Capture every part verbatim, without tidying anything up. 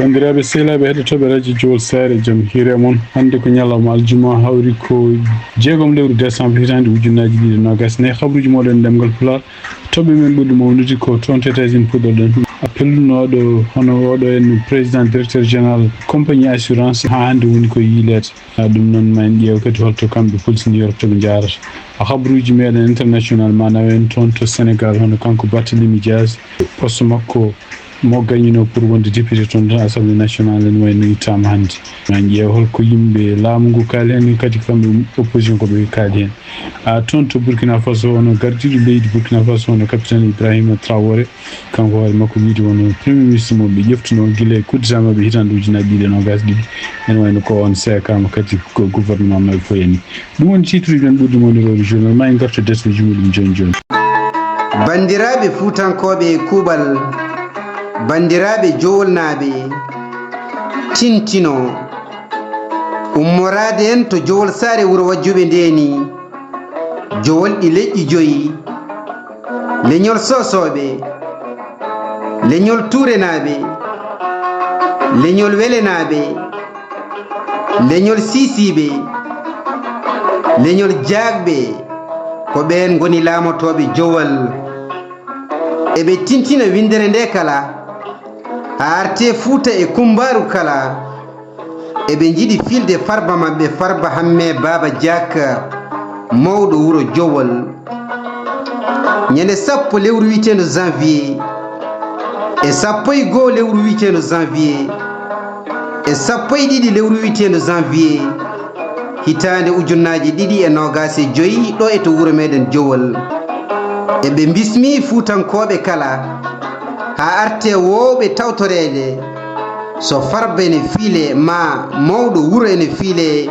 Banndiraaɓe sehilaaɓe heɗotooɓe radio Jowol Saare, jam hiire mon. Hannde ko ñalawma aljuma, hawri ko jeegom lewru décembre hitaande ujunnaaji ɗiɗi e noogaas e nayi. Habruuji mooɗon e ɗemngal Pulaar, toɓɓe men ɓurɗe mawnude ko toon to États-Unis puɗɗoɗen. Appel no waɗo hono oɗo en président directeur général compagnie assurance, haa hannde woni ko yiileede. Haa ɗum noon, ma en ƴeew kadi holto kamɓe police New York to ɓe njaarata. Habruuji meɗen international, ma nawen toon to Sénégal, hono kanko Barthélémy Dias, poste makko mo gañinoo pour wonde député toon to Assemblée nationale, ene wayno ittaama hannde. Ma en ƴeew holko yimɓe laamu ngu kaali heen, kadi kamɓe opposition ko ɓe kaali heen. A toon to Burkina Faso, hono gardiiɗo leydi Burkina Faso, hono capitaine Ibrahima Traoré, kanko hoore makko wiide wonno premier ministre mo ɓe ƴeftuno gila e coup d'État maɓɓe hitaande ujunnaaji ɗiɗi e noogaas e ɗiɗi. Ene wayno ko on seekaama kadi ko gouvernement maɓɓe fof yani. Ɗum woni titre uji men ɓurɗi mawniroore journal. Ma en ngartu e defteeji muɗum jooni jooni. Banndiraaɓe Fuutankooɓe e kuuɓal, banndiraaɓe Jowolnaaɓe, tintino ummoraade en to Jowol Saare wuro Wajjuɓe ndeeni, Jowol ɗi leƴƴi joyi, leñol Soosooɓe, leñol Tuurenaaɓe, leñol Welenaaɓe, leñol Siisiiɓe, leñol Jaagɓe, ko ɓeen ngoni laamotooɓe Jowol. Eɓe tintina winndere nde kala, haa artee Fuuta e kummbaaru kala. Eɓe njiɗi filde Farba maɓɓe, Farba Hammee Baaba Jaak, mawɗo wuro Jowol. Ñande sappo lewru wiyeteendu janvier, e sappo e goo lewru wiyeteendu janvier, e sappo e ɗiɗi lewru wiyeteendu janvier, hitaande ujunnaaji ɗiɗi e noogaas e joyi, ɗo e to wuro meɗen Jowol. Eɓe mbismii Fuutankooɓe kala, haa artee woowɓe tawtoreede, so Farba ene fiilee, maa mawɗo wuro ene fiilee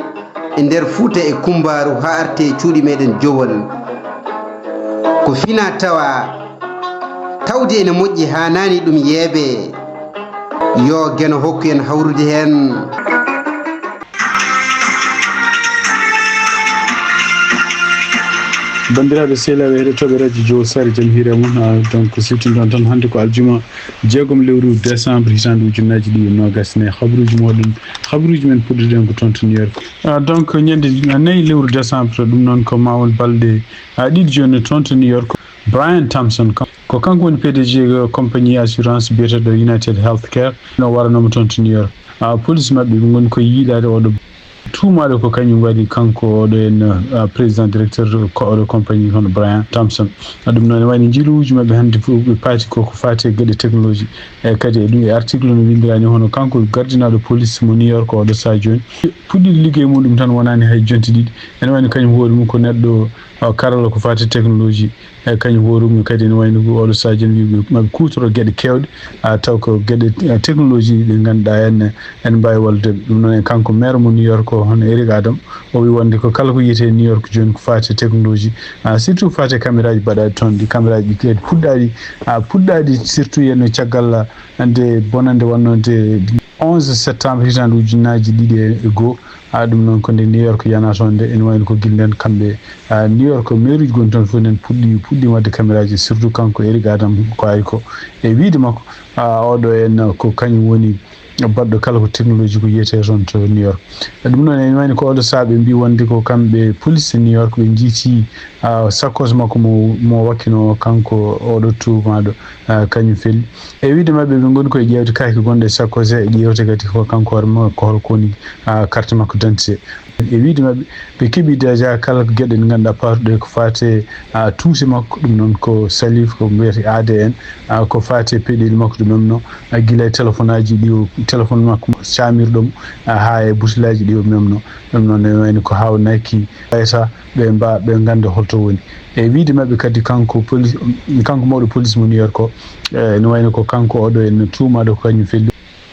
e nder Fuuta e kummbaaru, haa artee cuuɗi meɗen Jowol. Ko finaa tawaa, tawde ene moƴƴi, haanaani ɗum yeebee. Yo Geno hokku en hawrude heen. Banndiraaɓe sehilaaɓe heɗotooɓe radio Jowol Saare, jam hiire mon. Ah, donc, siftinde on tan, hannde ko aljuma, jeegom lewru décembre, hitaande ujunnaaji ɗiɗi e noogaas e nayi. Habruuji mooɗon, habruuji men puɗɗiɗen ko toon to New York. Ah, donc, ñande nayi lewru décembre, ɗum noon ko ma won balɗe, ah, ɗiɗi jooni toon to New York. Brian Thompson, kam, ko kanko woni P D G compagnie assurance biyeteeɗo United Healthcare, no waranooma toon to New York. Ah, police maɓɓe, ɓe ngoni ko yiilaade oɗo tuumaaɗo ko kañum waɗi kanko oɗo en, ah, président directeur ko oɗo compagnie hono Brian Thompson. Ah, ɗum noon, ene wayno njiiluuji maɓɓe hannde fof ɓe paati ko ko faati e geɗe technologie. E kadi e ɗum e article no winndiraani hono kanko gardinaaɗo police mo New York oɗo sahaa jooni. Puɗɗiiɗo liggey muɗum tan wonaani hay jonte ɗiɗi. Ene wayno kañum hoore mum ko neɗɗo, ah, karalla ko faati technologie. E kañum hoore mum kadi ene wayno ko oɗo sahaa jooni wiiɓe maɓe kuutoro geɗe keewɗe, ah, taw ko geɗe, ah, technologie ɗe ngannduɗaa en, en mbaawi wallude ɓe. Ɗum noon e kanko maire mo New York o, hono Eric Adam, o wii wonde ko kala ko yiyetee New York jooni ko faati e technologie, ah, surtout faati e cameraaji baɗaaɗi toon ɗi, cameraaji ɗi kadi puɗɗaaɗi, ah, puɗɗaaɗi surtout yenno caggal, ah, nde bonannde wonnoo nde onze septembre hitaande ujunnaaji ɗiɗi e goo. Ah, ɗum noon ko nde New York yana toon nde, ene wayno ko gila ndeen kamɓe, ah, New York, mairie uji gonɗi toon fof nen puɗɗi, puɗɗi waɗde cameraaji, surtout kanko Eric Adam ko ari ko. E wiyde makko, ah, oɗo en ko kañum woni baɗɗo kala ko technologie ko yiyetee toon to New York. E ɗum noon ene wayno ko oɗo sahaa ɓe mbii wonde ko kamɓe police New York ɓe njiiti, ah, sakkos makko mo, mo wakkino kanko oɗo tuumaaɗo, ah, kañum feli. E wiyde maɓɓe, ɓe ngoni koye ƴeewde kaake gonɗe e sakkos he, e ƴeewde kadi ko kanko hoore makko, ko holko woni, ah, carte makko d'identité. E wiyde maɓɓe, ɓe keɓii déjà kala ko geɗe ɗe ngannduɗaa paatuɗe ko faati e, ah, tuuse makko, ɗum noon ko saliif, ko mbiyetee A D N, ah, ko faati e peɗeeli makko ɗi memnoo, ah, gila e téléphone aji ɗi o, téléphone makko caamirɗo mo, ah, haa e butelaaji ɗi o memnoo. Ɗum noon ene wayno ko haawnaaki, ɓayata ɓe mba-, ɓe ngannda holto woni. E wiyde maɓɓe kadi, kanko police, kanko mawɗo police mo New York o, eh, ene wayno ko kanko oɗo en tuumaaɗo ko kañum feli.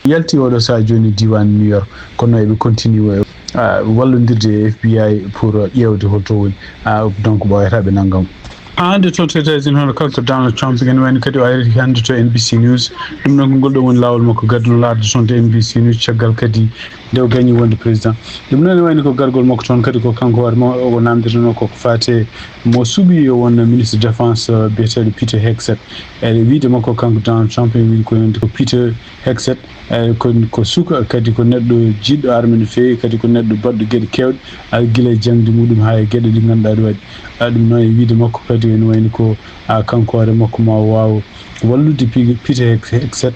Yalti oɗo sahaa jooni diiwaan New York, kono eɓe continue, ah, wallondirde e F B I pour ƴeewde holto woni. Ah, donc ɓooyata ɓe nannga mo. Hannde toon to États-Unis, hono kanko Donald Trump, ene wayno kadi o ari hannde to N B C News. Ɗum noon ko ngol ɗoo woni laawol makko gadduno laawol toon to N B C News, caggal kadi nde o gañi wonde président. Ɗum noon ene wayno ko gargol makko toon kadi ko kanko hoore makko o naamndirnoo ko ko faati e mo suɓii yo won ministre défense, eh, biyeteeɗo Peter Hegseth. E wiyde makko kanko Donald Trump, e wiyde ko wonde ko Peter Hegseth, eh, ko, ko suka, kadi ko neɗɗo jiɗɗo arme no feewi, kadi ko neɗɗo baɗɗo geɗe keewɗe, ah, gila e jaŋde muɗum haa e geɗe ɗe ngannduɗaa ɗe waɗi. Ah, ɗum noon e wiyde makko kadi ene wayno ko, ah, kanko hoore makko ma o waaw wallude Pi-, Peter Hegseth,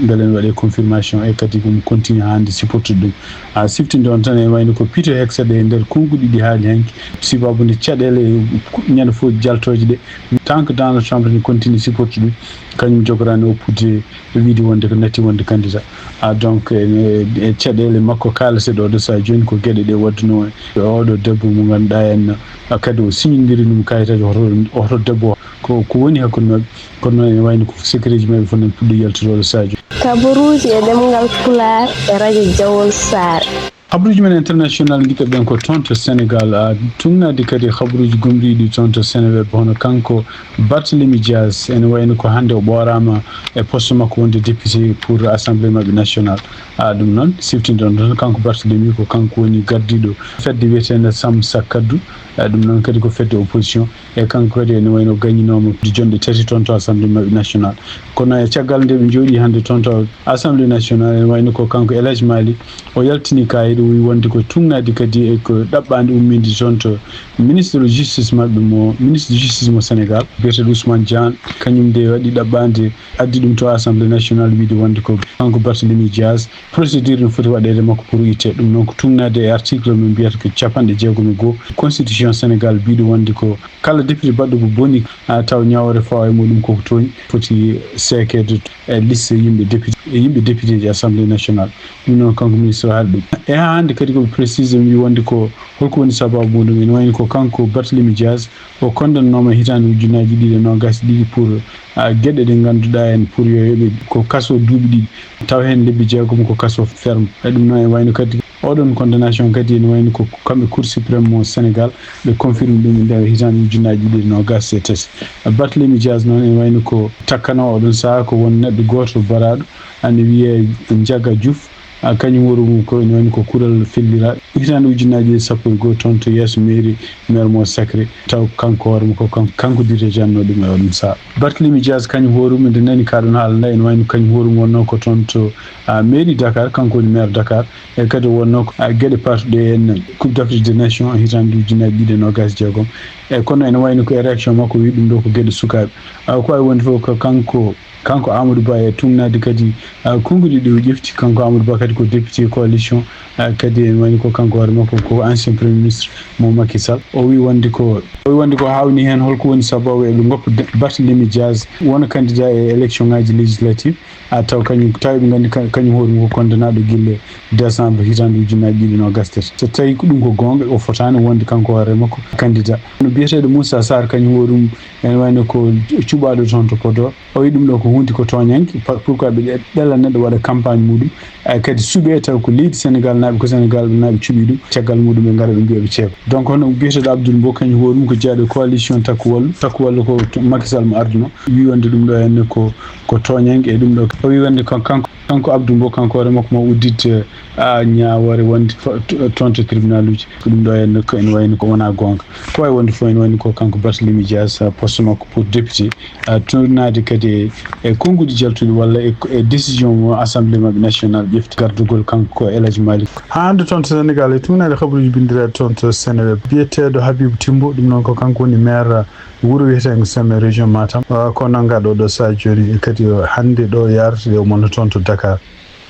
mbele ene waɗe confirmation, e kadi ko mo continue hannde supportude ɗum. Ah, siftinde on tan e wayno ko Peter Hegseth e nder konnguɗi ɗi haali hanki, sibabude caɗeele ñande fof jaltooje ɗe, tant que Donald Trump ne continue supportude ɗum, kañum jogorani oppude e wiyde wonde ko natti wonde candidat. Ah, donc, e, e caɗeele makko kaalete ɗo, ɗo so a jooni ko geɗe ɗe waɗduno e oɗo debbo mo ngannduɗaa en, ah, kadi o signindiri ɗum kayitaji, hoto, hoto debbo ko, ko woni hakkunde maɓɓe. Kono noon ene wayno ko secret ji maɓɓe fof nan puɗɗo yaltude oɗo so a jooni. Kabaruuji e ɗemngal Pulaar e radio Jawol Saare. Habaruuji men international ngiɗɓe ɓen ko toon to Sénégal, a, tuugnaade kadi habaruuji gomɗiiɗi toon to Seneweb, hono kanko Barthélémy Dias, ene wayno ko hannde o ɓooraama e poste makko wonde député pour assemblée maɓɓe nationale. A, ɗum noon, siftinde on tan, kanko Barthélémy ko kanko woni gardiiɗo fedde wiyeteende Sam Sa Kaddu. A, ɗum noon kadi ko fedde opposition. E kanko kadi ene wayno gañinooma jonɗe tati toon to Assemblée maɓɓe nationale. Kono e caggal nde ɓe njooɗii hannde toon to Assemblée nationale, ene wayno ko kanko El Hadj Malick, o yaltini kaayit, o wi wonde ko tuugnaade kadi e ko ɗaɓɓaande ummiinde toon to ministre de justice maɓɓe mo, ministre de justice mo Sénégal, biyeteeɗo Ousmane Dieng, kañum nde waɗi ɗaɓɓaande, addi ɗum to Assemblée nationale, wiide wonde ko kanko Barthélémy Dias, procédure no foti waɗeede makko pour itte. Ɗum noon ko tuugnaade e article mo mbiyata ko capanɗe jeegom e goo constitution Sénégal, biiɗo wonde ko kala député baɗɗo ko boni, a, taw ñaawore fawa e muɗum koko tooñi, foti seekeede e liste yimɓe député, e yimɓe député ji Assemblée nationale. Ɗum noon kanko ministre o haali ɗum. E haa hannde kadi ko ɓe précisé, ɓe mbi wonde ko holko woni sababu muɗum. Ene wayno ko kanko Barthélémy Dias, o condamnooma hitaande ujunnaaji ɗiɗi e noogaas e ɗiɗi pour, a, geɗe ɗe ngannduɗaa en pour yo yoɓe ko kaso duuɓi ɗiɗi, taw heen lebbi jeegom ko kaso ferme. E ɗum noon e wayno kadi oɗon condamnation kadi ene wayno ko kamɓe Cour suprême mo Sénégal ɓe confirme ɗum e nder hitaande ujunnaaji ɗiɗi e noogaas e tati. Barthélémy Dias noon ene wayno ko takkano oɗon sahaa ko won neɗɗo gooto baraaɗo, ene wiyee Ndiaga Diouf. A, kañum hoore mum ko ene wayno ko kural felliraaɗo. Hitaande ujunnaaji ɗiɗi e sappo e goo toon to yeeso mairie, maire mo Sacré, taw kanko hoore mum ko kan-, kanko dirigeanno ɗum e oɗon sahaa. Barthélémy Dias kañum hoore mum nde nani ka ɗon haala nde, ene wayno kañum hoore mum wonno ko toon to, a, mairie Dakar, kanko woni maire Dakar. E kadi o wonno ko, a, geɗe paatuɗe en Coupe d'Afrique des Nations hitaande ujunnaaji ɗiɗi e noogaas e jeegom. E kono ene wayno ko e réaction makko wi ɗum ɗo ko geɗe sukaaɓe. A, ko wawi wonde fof ko kanko, kanko Amadou Ba e tuugnaade kadi, a, konnguɗi ɗi o ƴefti. Kanko Amadou Ba kadi ko député coalition, a, kadi ene wayno ko kanko hoore makko ko ancien premier ministre mo Macky Sall. O wi wonde ko, o wi wonde ko hawni heen holko woni sababu eɓe ngoppa de-, Barthélémy Dias wona candidat e élection ngaji législative. A, taw kañum, taw eɓe nganndi ka-, kañum hoore mum ko condamnaaɗo gille décembre hitaande ujunnaaji ɗiɗi e noogaas e tati. So tawi ko ɗum ko goonga, o fotaani wonde kanko hoore makko candidat. No biyeteeɗo Moussa Sarr, kañum hoore mum ene wayno ko cuɓaaɗo toon to Podor. O wi ɗum ɗo ko huunde ko tooñannge. Pa-, pourquoi ɓe ɗe-, ɗela neɗɗo waɗa campagne muɗum? Ay, kadi suɓee taw ko leydi Sénégal naaɓe, ko Sénégal naaɓe cuɓii ɗum. Caggal muɗum ɓe ngara ɓe mbiya ɓe ceeko. Donc hono biyeteeɗo Abdoul Mbow, kañum hoore mum ko jeyaaɗo e coalition Takku Wallu. Takku Wallu ko to-, Macky Sall mo arduno. Wi wonde ɗum ɗo henne ko ko tooñannge e ɗum ɗo. O wi wonde kan-, kanko, kanko Abdou Mbow, kanko hoore makko ma udditde, a, ñaawoore wonde fo-, to-, toon to tribunal uji. Ko ɗum ɗo henne ko ene wayno ko wonaa goonga. Ko wawi wonde fof ene wayno ko kanko Barthélémy Dias, a, poste makko pour député, a, tuugnaade kadi e, e konnguɗi jaltuɗi walla e, e décision mo assemblée maɓɓe nationale ƴefti gardugol kanko ko El Hadj Malick. Haa hannde toon to Sénégal e tuugnaade habaruuji binndiraaɗi toon to Seneweb. Biyeteeɗo Habibou Timbo, ɗum noon ko kanko woni maire wuro wiyeteengo Seme, région Matam. Ah, ko nanngaa ɗo, ɗo sahaa jooni, e kadi o hannde ɗo yaarata, o wonno toon to Dakar.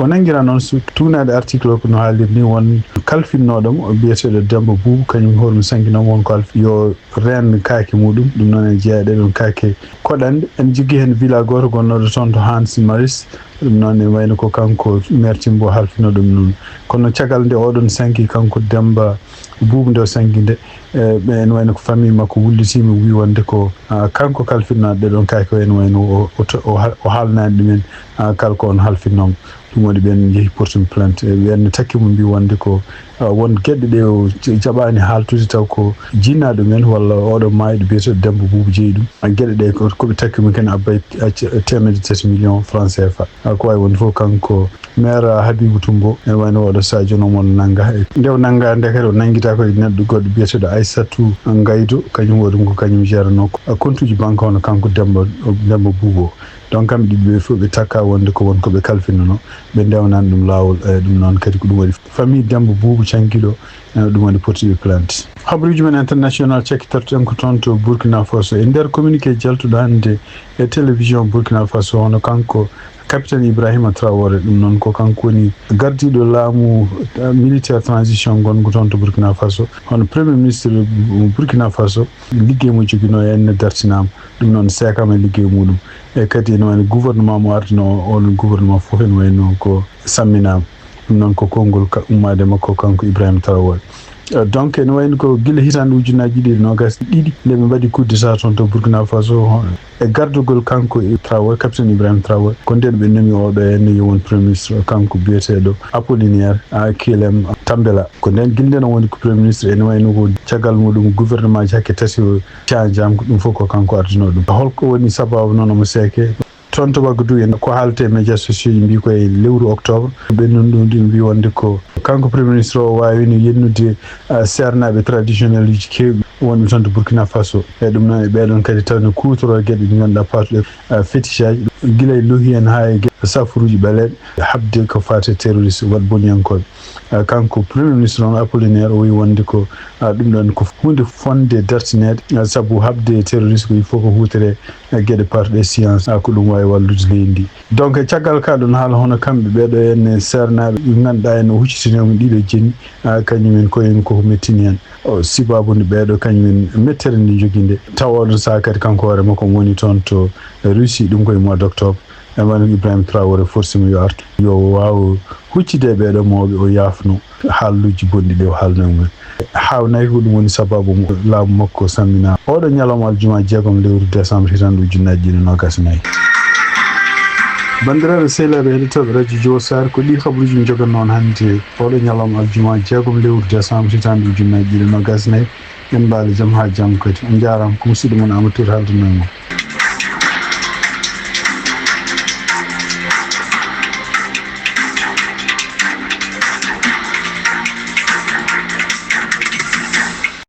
O nanngiraa noon so tuugnaade article o ko no haaliri ni, won kalfinnooɗo mo, biyeteeɗo Demba Boubou, kañum hoore mum sannginooma won ko alfi-, yo reen kaake muɗum. Ɗum noon ene jeyaa e ɗee ɗoon kaake koɗanɗe. Ene jogii heen villa gooto gonnooɗo toon to Hans Maris, Ɗum noon, ene wayno ko kanko maire Timbo halfino ɗum noon. Kono caggal nde oɗon sanki, kanko Demba Buubu, nde o sanki nde, e, ɓe, ene wayno ko famille makko wullitiima, wii wonde ko, ah, kanko kalfinaaɗo ɗee ɗoon kaake, o ene wayno o, o to-, o ha-, o haalnaani ɗumen, ah, kala ko on halfinoo mo. Ɗum waɗi ɓeen njehi portumi plainte. E, ɓeen ne takki mo, mbii wonde ko, ah, won geɗe ɗe o j-, jaɓaani haaltude, taw ko jinnaaɗo men walla oɗo maayɗo biyeteeɗo Demba Buubu jeyi ɗum. Ah, geɗe ɗe ko, ko ɓe takki mo ken abbay, ah, c-, teemedde tati million franc C F A. Ah, ko waawi wonde fof, kanko maire Habibou Toumbo, ene wayno oɗo Sadio noon won nannga. E nde o nannga nde kadi, o nanngita ko e neɗɗo goɗɗo biyeteeɗo Aissatou Ngaydou, kañum o ɗum ko kañum jeranoo ko, ah, kontuuji banque hono kanko Demba, Demba Buubu o. Donc, kamɓe ɗiɗo ɓe fof ɓe takka wonde ko won ko ɓe kalfinanoo, ɓe ndewnaani ɗum laawol. E ɗum noon kadi ko ɗum waɗi famille Demba Buubu cankiiɗo, e ɗum waɗi portiiɓe plainte. Habaruuji men international cakkitorten ko toon to Burkina Faso. E nder communiqué jaltuɗo hannde e télévision Burkina Faso, hono kanko capitaine Ibrahima Traoré, ɗum noon ko kanko woni gardiiɗo laamu, eh, militaire transition ngongu toon to Burkina Faso, hono premier ministre Burkina Faso, liggey mo joginoo en ne dartinaama. Ɗum noon seekaama e liggey muɗum. E kadi ene wayno gouvernement mo ardinoo o, oɗon gouvernement fof ene wayno ko samminaama. Ɗum noon ko konngol ka-, ummaade makko kanko Ibrahima Traoré. Eh, donc, ene wayno ko gila hitaande ujunnaaji ɗiɗi e noogaas e ɗiɗi nde ɓe mbaɗi coup d'État toon to Burkina Faso, e gardagol kanko e Traoré, capitaine Ibrahima Traoré, ko ndeen ɓe nomi oɗo heen yo won premier ministre, kanko biyeteeɗo Apollinaire, ah, Kyelem Tambela. Ko ndeen, gila ndeen o woni ko premier ministre, ene wayno ko caggal muɗum gouvernement ji hakke tati o canjaama, ko ɗum fof ko kanko ardinoo ɗum. Holko woni sababu noon omo seeke? Toon to Wagadugu en, ko haaletee e médias sociaux ji, mbii ko e lewru octobre, ɓe non ɗum ɗum mbii wonde ko kanko premier ministre o waawino yennude, ah, seernaaɓe traditionnel uji keewɗi wonɓe toon to Burkina Faso. E ɗum noon, e ɓee ɗoon kadi tawno kuutoroo geɗe ɗe ngannduɗaa paatuɗe, ah, fétichage, gila e lohi en haa e geɗe safuruuji ɓaleeɓe, haɓde ko faati e terroriste, waɗ boniyankooɓe. Ah, kanko premier ministre on, Apollinaire, o wiyi wonde ko, ah, ɗum ɗoon ko huunde fotnde dartineede, ah, sabu haɓde terroriste ko il faut ko huutoree, ah, geɗe paatuɗe science, ah, ko ɗum waawi wallude leydi ndi. Donc, e caggal ka ɗoon haala, hono kamɓe ɓee ɗoo henne seernaaɓe ɓe ngannduɗaa en o huccitini e mum ɗiɗo jeni, ah, kañum en ko en koko mettini en. O, sibaabu nde ɓee ɗoo kañum en mettere nde njogii nde. Tawa oɗon sahaa kadi kanko hoore makko omo woni toon to Russie, ɗum ko e mois d'octobre. E wano Ibrahima Traoré forcément yo artu, yo waaw huccude e ɓee ɗoo mawɓe, o yaafno haaluuji bonɗi ɗi o haalno e mumen. Haawnay ko ɗum woni sababu mo laamu makko samminaa. Oɗo ñalawma aljuma jeegom lewru décembre hitaande ujunnaaji ɗiɗi e noogaas e nayi. Banndiraaɓe sehilaaɓe heɗotooɓe Radio Djowo Sare, ko ɗii habaruuji min njogannoo on hannde oɗo ñalawma aljuma jeegom lewru décembre hitaande ujunnaaji ɗiɗi e noogaas e nayi. En mbaali jam haa janngo kadi. On njaaraama, ko musidɗo mon Amadou Touré haaldanoo e mon.